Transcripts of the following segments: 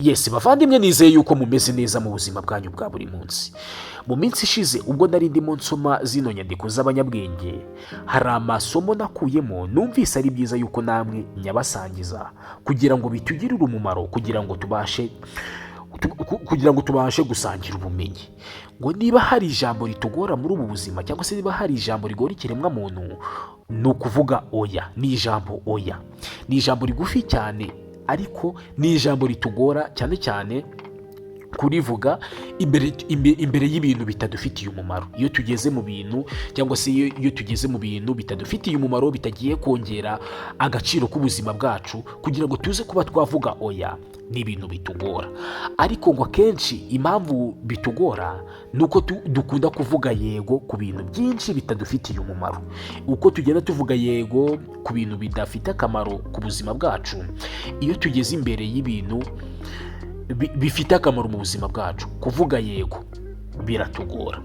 Yes, bavandimwe, nizeye yuko mumeze neza mu buzima bwanyu bwa buri munsi. Mu minsi ishize, ubwo nari ndimo nsoma zino nyandiko z'abanyabwenge, hari amasomo nakuyemo numvise ari byiza yuko namwe nyabasangiza kugira ngo bitugirire umumaro, kugira ngo tubashe gusangira ubumenyi. Ngo niba hari ijambo ritugora muri ubu buzima, cyangwa se niba hari ijambo rigora ikiremwamuntu, ni ukuvuga oya. Ni ijambo oya, ni ijambo rigufi cyane, ariko ni ijambo ritugora cyane cyane kurivuga imbere y'ibintu bitadufitiye umumaro. Iyo tugeze mu bintu, cyangwa se iyo tugeze mu bintu bitadufitiye umumaro, bitagiye kongera agaciro k'ubuzima bwacu, kugira ngo tuze kuba twavuga oya ni ibintu bitugora. Ariko ngo akenshi impamvu bitugora ni uko dukunda kuvuga yego ku bintu byinshi bitadufitiye umumaro. Uko tugenda tuvuga yego ku bintu bidafite akamaro ku buzima bwacu, iyo tugeze imbere y'ibintu bifite akamaro mu buzima bwacu, kuvuga yego biratugora.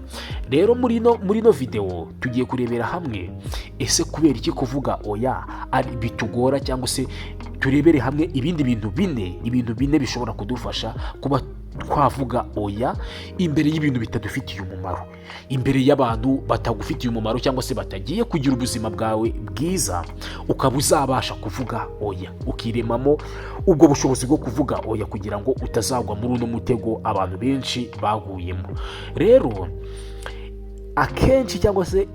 Rero muri ino videwo tugiye kurebera hamwe: ese kubera iki kuvuga oya ari bitugora? Cyangwa se turebere hamwe ibindi bintu bine, ibintu bine bishobora kudufasha kuba twavuga oya imbere y'ibintu bitadufitiye umumaro, imbere y'abantu batagufitiye umumaro cyangwa se batagiye kugira ubuzima bwawe bwiza, ukaba uzabasha kuvuga oya, ukiremamo ubwo bushobozi bwo kuvuga oya kugira ngo utazagwa muri uno mutego abantu benshi baguyemo. Rero akenshi, cyangwa se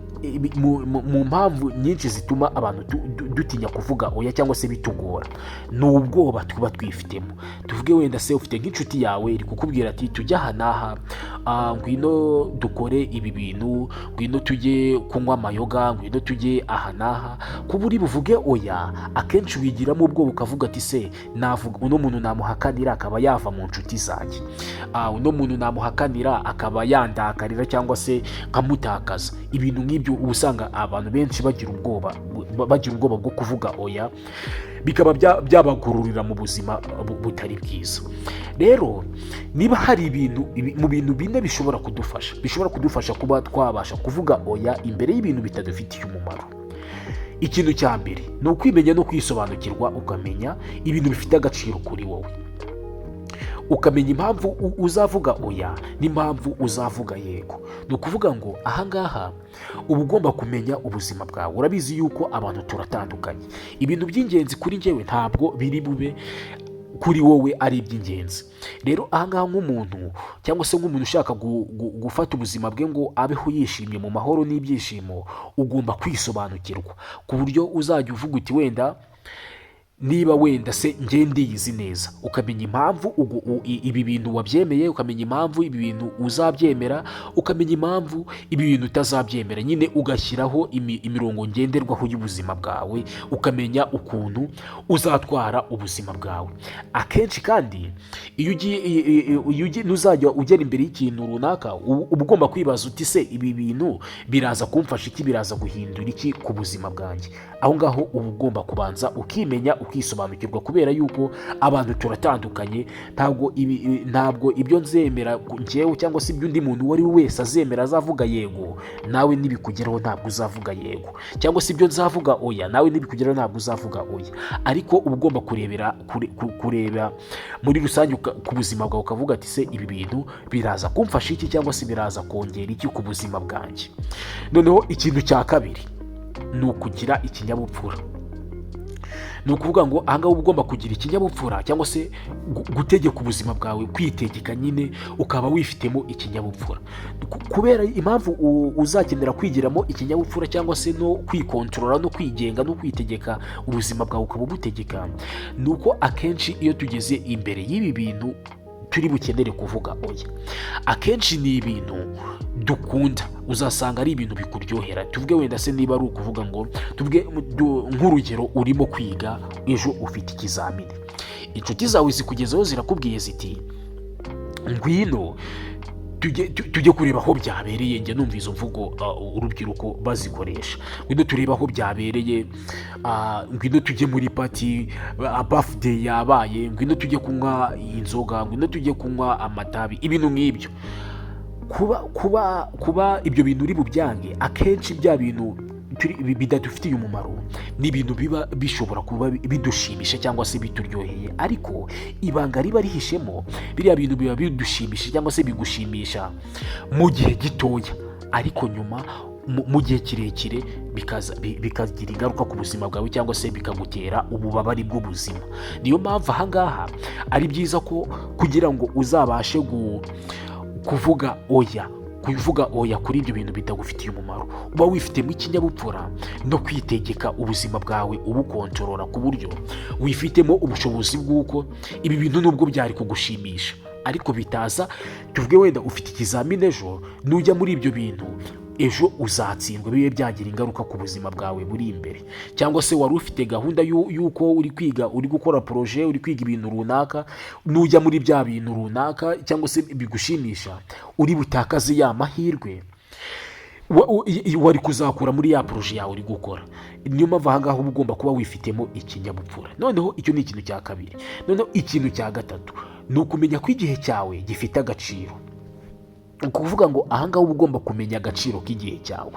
mu mpamvu nyinshi zituma abantu dutinya kuvuga oya cyangwa se bitugora, ni ubwoba tuba twifitemo. Tuvuge wenda se ufite nk'inshuti yawe iri kukubwira ati: "Tujye aha n'aha, ngwino dukore ibi bintu, ngwino tujye kunywa amayoga, ngwino tujye aha n'aha." Kuba uri buvuge oya, akenshi wigiramo ubwoba, ukavuga ati: "Se navuga uno muntu namuhakanira akaba yava mu nshuti zanjye, uno muntu namuhakanira akaba yandakarira cyangwa se nkamutakaza." Ibintu nk'ibyo uba usanga abantu benshi bagira ubwoba bwo kuvuga oya, bikaba byabagururira mu buzima butari bwiza. Rero niba hari ibintu mu bintu bine bishobora kudufasha kuba twabasha kuvuga oya imbere y'ibintu bitadufitiye umumaro, ikintu cya mbere ni ukwimenya no kwisobanukirwa, ukamenya ibintu bifite agaciro kuri wowe, ukamenya impamvu uzavuga oya n'impamvu uzavuga yego. Ni ukuvuga ngo ahangaha uba ugomba kumenya ubuzima bwawe. Urabizi yuko abantu turatandukanye. Ibintu by'ingenzi kuri njyewe ntabwo biri bube kuri wowe ari iby'ingenzi. Rero ahangaha nk'umuntu, cyangwa se nk'umuntu ushaka gufata ubuzima bwe ngo abeho yishimye mu mahoro n'ibyishimo, ugomba kwisobanukirwa ku buryo uzajya uvuga uti: "Wenda niba wenda se njye ndiyizi neza." Ukamenya impamvu ibi bintu wabyemeye, ukamenya impamvu ibi bintu uzabyemera, ukamenya impamvu ibi bintu utazabyemera. Nyine ugashyiraho imirongo ngenderwaho y'ubuzima bwawe, ukamenya ukuntu uzatwara ubuzima bwawe. Akenshi kandi iyo ugiye iyo ugiye nuzajya ugera imbere y'ikintu runaka, uba ugomba kwibaza uti: "Se ibi bintu biraza kumfasha iki? Biraza guhindura iki ku buzima bwanjye?" Aho ngaho uba ugomba kubanza ukimenya, ukisobanukirwa, kubera yuko abantu turatandukanye. Ntabwo ibyo nzemera njyewe cyangwa se ibyo undi muntu uwo ari we wese azemera azavuga yego, nawe nibikugeraho ntabwo uzavuga yego, cyangwa se ibyo nzavuga oya, nawe nibikugeraho ntabwo uzavuga oya. Ariko uba ugomba kureba muri rusange ku buzima bwawe, ukavuga ati: "Se ibi bintu biraza kumfasha iki, cyangwa se biraza kongera iki ku buzima bwanjye?" Noneho ikintu cya kabiri ni ukugira ikinyabupfura. Ni ukuvuga ngo ahangaha uba ugomba kugira ikinyabupfura, cyangwa se gutegeka ubuzima bwawe, kwitegeka nyine, ukaba wifitemo ikinyabupfura. Kubera impamvu uzakenera kwigiramo ikinyabupfura, cyangwa se no kwikontorora no kwigenga no kwitegeka ubuzima bwawe, ukaba ubutegeka, ni uko akenshi iyo tugeze imbere y'ibi bintu turi bukenere kuvuga oya, akenshi ni ibintu dukunda. Uzasanga ari ibintu bikuryohera. Tuvuge wenda se niba ari ukuvuga ngo, tuvuge nk'urugero, urimo kwiga, ejo ufite ikizamini, inshuti zawe zikugezeho zirakubwiye ziti: "Ngwino tujye kureba aho byabereye." Njya numva izo mvugo urubyiruko bazikoresha: "Ngwino turebe aho byabereye, ngwino tujye muri party, birthday yabaye, ngwino tujye kunywa inzoga, ngwino tujye kunywa amatabi." Ibintu nk'ibyo, kuba ibyo bintu uri bubyange, akenshi bya bintu bidadufitiye umumaro ni ibintu biba bishobora kuba bidushimisha cyangwa se bituryoheye, ariko ibanga riba rihishemo, biriya bintu biba bidushimisha cyangwa se bigushimisha mu gihe gitoya, ariko nyuma mu gihe kirekire bikagira ingaruka ku buzima bwawe cyangwa se bikagutera ububabare bw'ubuzima. Niyo mpamvu ahangaha ari byiza ko kugira ngo uzabashe kuvuga oya, kuvuga oya kuri ibyo bintu bitagufitiye umumaro, uba wifitemo ikinyabupfura no kwitegeka ubuzima bwawe, ubukontorora ku buryo wifitemo ubushobozi bw'uko ibi bintu nubwo byari kugushimisha ariko bitaza. Tuvuge wenda ufite ikizamini ejo, nujya muri ibyo bintu ejo uzatsindwa, bibe byagira ingaruka ku buzima bwawe buri imbere. Cyangwa se wari ufite gahunda y'uko uri kwiga, uri gukora projet, uri kwiga ibintu runaka, nujya muri bya bintu runaka cyangwa se bigushimisha, uri butakaze ya mahirwe wari kuzakura muri ya projet yawe uri gukora. Niyo mpamvu ahangaha uba ugomba kuba wifitemo ikinyabupfura. Noneho icyo ni ikintu cya kabiri. Noneho ikintu cya gatatu ni ukumenya ko igihe cyawe gifite agaciro. Ni ukuvuga ngo ahangaha uba ugomba kumenya agaciro k'igihe cyawe.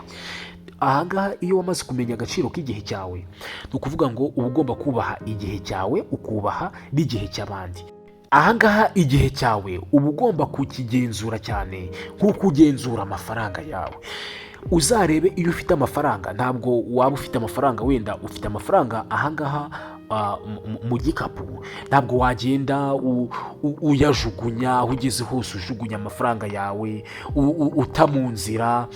Ahangaha iyo wamaze kumenya agaciro k'igihe cyawe, ni ukuvuga ngo uba ugomba kubaha igihe cyawe, ukubaha n'igihe cy'abandi. Ahangaha igihe cyawe uba ugomba kukigenzura cyane nk'uko ugenzura amafaranga yawe. Uzarebe iyo ufite amafaranga, ntabwo waba ufite amafaranga, wenda ufite amafaranga ahangaha mu gikapu, ntabwo wagenda uyajugunya aho ugeze hose, ujugunya amafaranga yawe, uta mu nzira,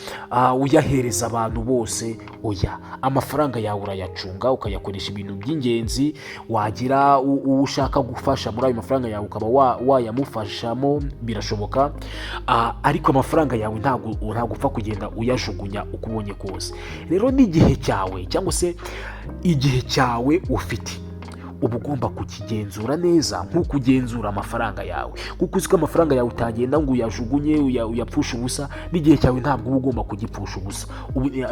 uyahereza abantu bose. Oya, amafaranga yawe urayacunga, ukayakoresha ibintu by'ingenzi. Wagira uwo ushaka gufasha muri ayo mafaranga yawe, ukaba wayamufashamo, birashoboka. Ariko amafaranga yawe ntabwo upfa kugenda uyajugunya uko ubonye kose. Rero n'igihe cyawe, cyangwa se igihe cyawe ufite, uba ugomba kukigenzura neza nk'uko ugenzura amafaranga yawe, kuko uzi ko amafaranga yawe utagenda ngo uyajugunye, uyapfushe ubusa. N'igihe cyawe ntabwo uba ugomba kugipfusha ubusa.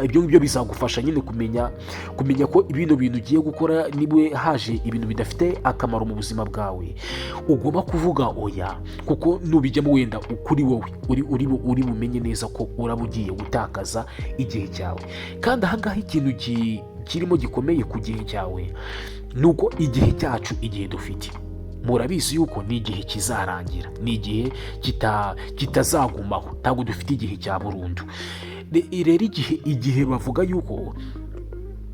Ibyo ngibyo bizagufasha nyine kumenya ko bino bintu ugiye gukora, niba haje ibintu bidafite akamaro mu buzima bwawe, ugomba kuvuga oya, kuko nubijyamo wenda kuri wowe uri bumenye neza ko uraba ugiye gutakaza igihe cyawe. Kandi ahangaha ikintu kirimo gikomeye ku gihe cyawe ni uko igihe cyacu, igihe dufite, murabizi yuko ni igihe kizarangira, ni igihe kitazagumaho. Ntabwo dufite igihe cya burundu. Rero igihe bavuga yuko,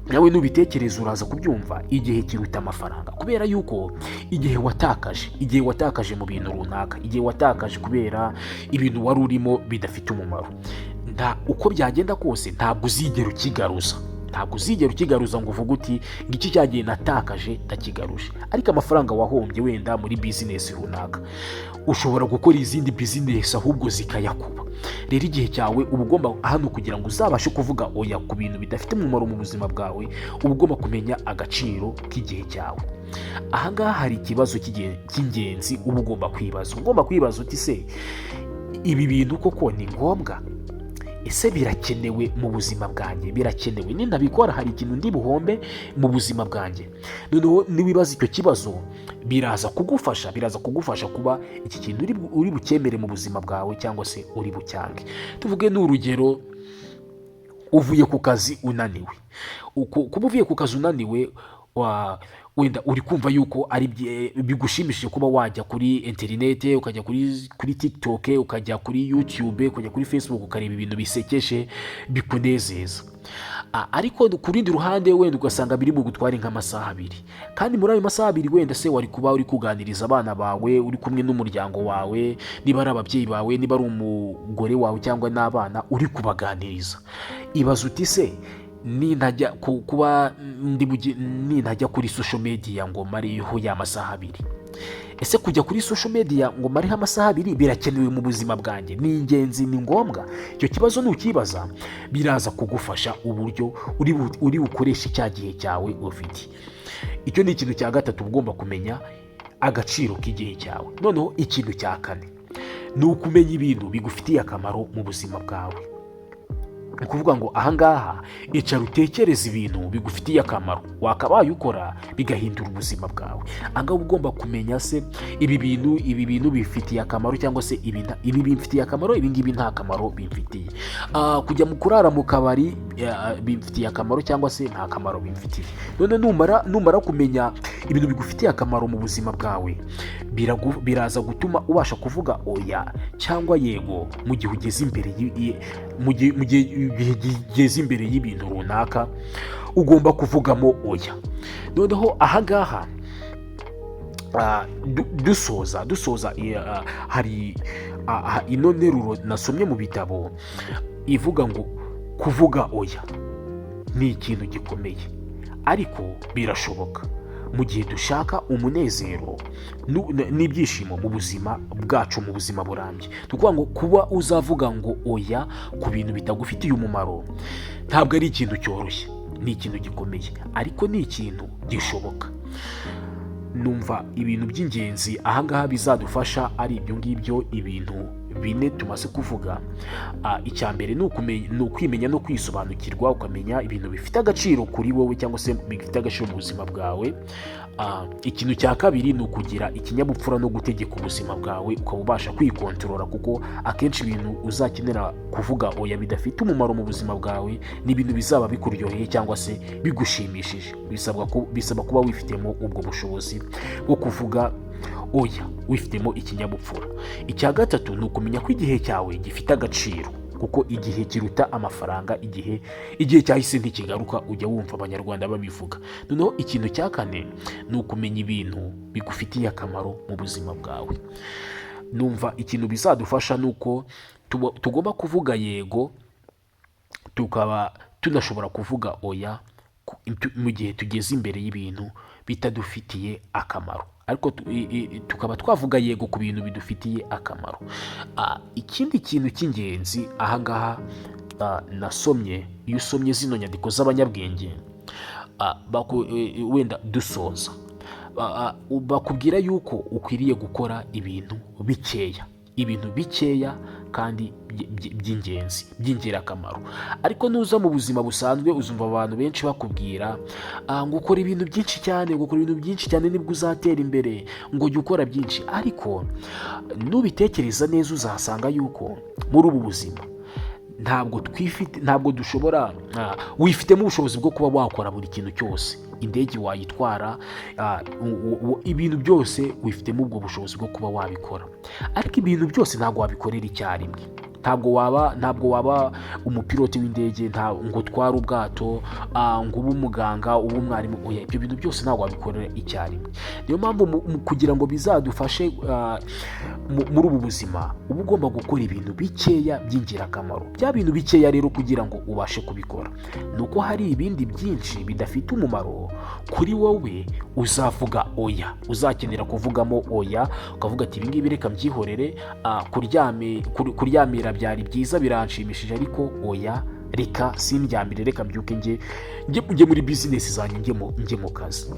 nawe nubitekereza uraza kubyumva, igihe kiruta amafaranga, kubera yuko igihe watakaje mu bintu runaka, igihe watakaje kubera ibintu wari urimo bidafite umumaro, nta uko byagenda kose ntabwo uzigera ukigaruza. Ntabwo uzigera ukigaruza ngo uvuge uti ngiki cyagiye natakaje ndakigaruje. Ariko amafaranga wahombye wenda muri bizinesi runaka, ushobora gukora izindi bizinesi ahubwo zikayakuba. Rero igihe cyawe uba ugomba hano, kugira ngo uzabashe kuvuga oya ku bintu bidafite umumaro mu buzima bwawe, uba ugomba kumenya agaciro k'igihe cyawe. Ahangaha hari ikibazo cy'ingenzi uba ugomba kwibaza. Ugomba kwibaza uti: "Se ibi bintu koko ni ngombwa? Ese birakenewe mu buzima bwanjye? Birakenewe? Nintabikora hari ikintu ndi buhombe mu buzima bwanjye?" Noneho niwibaza icyo kibazo, biraza kugufasha kuba iki kintu uri bucyemere mu buzima bwawe cyangwa se uri bucyange. Tuvuge ni urugero, uvuye ku kazi unaniwe. Kuba uvuye ku kazi unaniwe, wenda uri kumva yuko ari bigushimishije kuba wajya kuri interinete, ukajya kuri TikTok, ukajya kuri YouTube, ukajya kuri Facebook, ukareba ibintu bisekeje bikunezeza. Ariko ku rundi ruhande wenda ugasanga biri bugutware nk'amasaha 2, kandi muri ayo masaha 2 wenda se wari kuba uri kuganiriza abana bawe, uri kumwe n'umuryango wawe, niba ari ababyeyi bawe, niba ari umugore wawe cyangwa n'abana, uri kubaganiriza. Ibaza uti: "Se nintajya kuba nintajya kuri social media ngo mareho ya masaha 2, ese kujya kuri social media ngo mareho amasaha 2 birakenewe mu buzima bwanjye? Ni ingenzi? Ni ngombwa?" Icyo kibazo nukibaza, biraza kugufasha uburyo uri bukoreshe cya gihe cyawe ufite. Icyo ni ikintu cya gatatu, ugomba kumenya agaciro k'igihe cyawe. Noneho ikintu cya kane ni ukumenya ibintu bigufitiye akamaro mu buzima bwawe. Ni ukuvuga ngo ahangaha icara utekereze ibintu bigufitiye akamaro wakabaye ukora bigahindura ubuzima bwawe. Ahangaha uba ugomba kumenya se ibi bintu bifitiye akamaro cyangwa se ibi bimfitiye akamaro, ibi ngibi nta kamaro bimfitiye. Kujya mu kurara mu kabari bimfitiye akamaro cyangwa se nta kamaro bimfitiye. None numara kumenya ibintu bigufitiye akamaro mu buzima bwawe, biraza gutuma ubasha kuvuga oya cyangwa yego mu gihe ugeze imbere mu gihe ugeze imbere y'ibintu runaka ugomba kuvugamo oya. Noneho ahangaha dusoza, hari ino nteruro nasomye mu bitabo ivuga ngo kuvuga oya ni ikintu gikomeye, ariko birashoboka mu gihe dushaka umunezero n'ibyishimo mu buzima bwacu, mu buzima burambye. Ni ukuvuga ngo kuba uzavuga ngo oya ku bintu bitagufitiye umumaro ntabwo ari ikintu cyoroshye, ni ikintu gikomeye, ariko ni ikintu gishoboka. Numva ibintu by'ingenzi ahangaha bizadufasha ari ibyo ngibyo, ibintu bine tumaze kuvuga. Icya mbere ni ukwimenya no kwisobanukirwa, ukamenya ibintu bifite agaciro kuri wowe cyangwa se bifite agaciro mu buzima bwawe. Ikintu cya kabiri ni ukugira ikinyabupfura no gutegeka ubuzima bwawe, ukaba ubasha kwikontorora, kuko akenshi ibintu uzakenera kuvuga oya bidafite umumaro mu buzima bwawe ni ibintu bizaba bikuryoheye cyangwa se bigushimishije. Bisaba kuba wifitemo ubwo bushobozi bwo kuvuga oya, wifitemo ikinyabupfura. Icya gatatu ni ukumenya ko igihe cyawe gifite agaciro, kuko igihe kiruta amafaranga. Igihe cyahise ntikigaruka, ujya wumva Abanyarwanda babivuga. Noneho ikintu cya kane ni ukumenya ibintu bigufitiye akamaro mu buzima bwawe. Numva ikintu bizadufasha ni uko tugomba kuvuga yego, tukaba tunashobora kuvuga oya mu gihe tugeze imbere y'ibintu bitadufitiye akamaro, ariko tukaba twavuga yego ku bintu bidufitiye akamaro. Ikindi kintu cy'ingenzi ahangaha nasomye, iyo usomye zino nyandiko z'abanyabwenge, wenda dusoza, bakubwira yuko ukwiriye gukora ibintu bikeya, ibintu bikeya kandi by'ingenzi, by'ingirakamaro. Ariko nuza mu buzima busanzwe uzumva abantu benshi bakubwira ngo ukora ibintu byinshi cyane, ngo ukora ibintu byinshi cyane nibwo uzatera imbere, ngo jya ukora byinshi. Ariko nubitekereza neza uzasanga yuko muri ubu buzima ntabwo twifite, ntabwo dushobora, wifitemo ubushobozi bwo kuba wakora buri kintu cyose. Indege wayitwara, ibintu byose wifitemo ubwo bushobozi bwo kuba wabikora, ariko ibintu byose ntabwo wabikorera icyarimwe. Ntabwo waba umupilote w'indege, ngo utware ubwato, ngo ube umuganga, ube umwarimu. Oya, ibyo bintu byose ntabwo wabikorera icyarimwe. Niyo mpamvu kugira ngo bizadufashe muri ubu buzima, uba ugomba gukora ibintu bikeya by'ingirakamaro. Bya bintu bikeya rero, kugira ngo ubashe kubikora, ni uko hari ibindi byinshi bidafite umumaro kuri wowe uzavuga oya, uzakenera kuvugamo oya, ukavuga ati: "Ibingibi reka mbyihorere. Kuryamira byari byiza, biranshimishije, ariko oya, reka sindyamire, reka mbyuke njye muri bizinesi zanjye, njye mu kazi."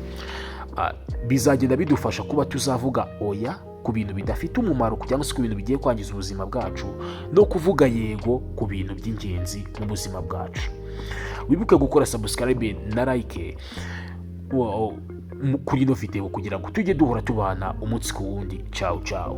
Bizagenda bidufasha kuba tuzavuga oya ku bintu bidafite umumaro cyangwa se ku bintu bigiye kwangiza ubuzima bwacu, no kuvuga yego ku bintu by'ingenzi mu buzima bwacu. Wibuke gukora subscribe na like kuri ino video kugira ngo tujye duhora tubana umunsi ku wundi. Ciao ciao.